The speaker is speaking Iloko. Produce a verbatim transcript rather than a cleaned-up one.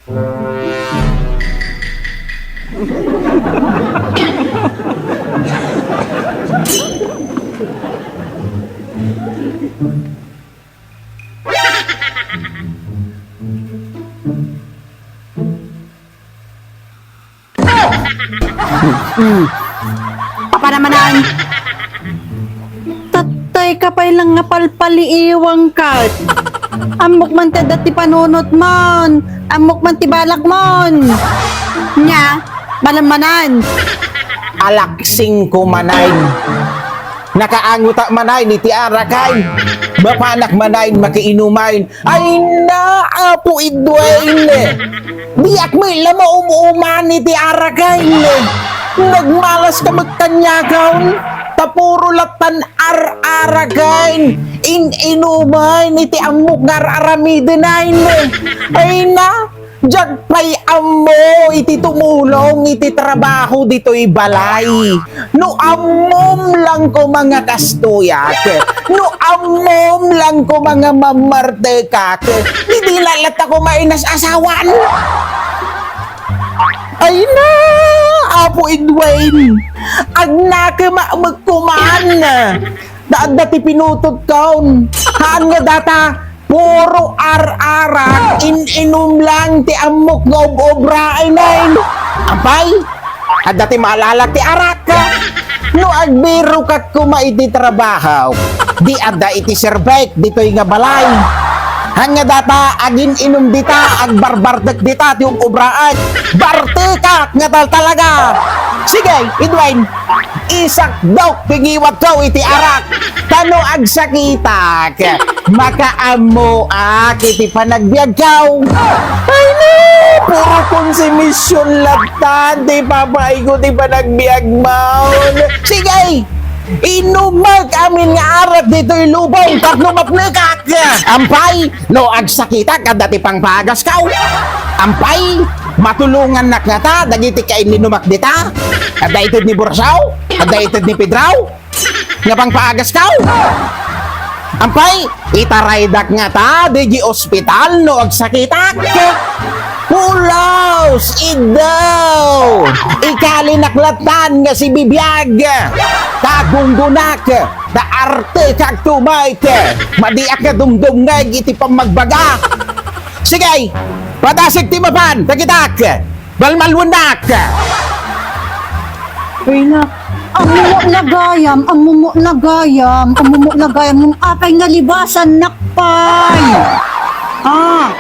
Hmm. Papa naman ay. Tatay ka pay lang nga palpaliiwang kat. Ammok man ti adda ti panunot mon. Ammok man ti balak mon. Nya, malam manan. Alaksing ko manay. Nakaanguta manay ni ti arakay. Mapanak manay makiinumay. Ay na, Apo Edwin! Diak met la maum-uman iti arakain. Nagmalas ka met kaniakon, ta puro lattan ar-arakain, in-inumain iti ammok nga ar-aramidenain. Ay na, diak pay ammo iti tumulong iti trabaho ditoy balay. No ammom lang koma nga kastoyak, no ammom lang koma nga mammartekak, di dina latta koma inas-asawan. Ay na, Apo Edwin, agnakemak met koman. Ta adda ti pinutotkaon. Haan nga data, puro ar-arak, in-inum lang ti ammok nga ob-obraen. Apay, adda ti maalalak ti arak. No agbirokak koma iti trabaho, di adda iti serbek ditoy nga balay. Haan nga data, agin-inum dita, agbarbartek dita ti ob-obraek. Bartekak nga tal-, talaga. Sige, Edwin, isakdok ti ngiwatko iti arak. Ta no agsakitak, makaammoak iti panagbiagko. Ay na, puro konsumision lattan ti ipapaayko ti panagbiagmon. Sige, inumek amin nga arak ditoy lubong tapno mapnekak. Ampay, no agsakitak, adda ti pangpaagasko. Ampay, matulongannak ngata dagiti kainninumak dita. Adda ited ni Bursaw, adda ited ni Pedraw. Nga pangpaagasko. Ampay, itaraydak ngata digi ospital no agsakitak. Pulos, iddaw! Ikalinak lattan nga sibibiag. Ta gunggonak, ta artekak tumayt. Madiak nga dumdumngeg iti pammagbaga. Sige, padasek ti mapan, dagitak. Balmalwennak! Ay na, ammomo la gayam, ammomo la gayam, ammomo la gayam, ngem apay nga libasannak pay? Ah,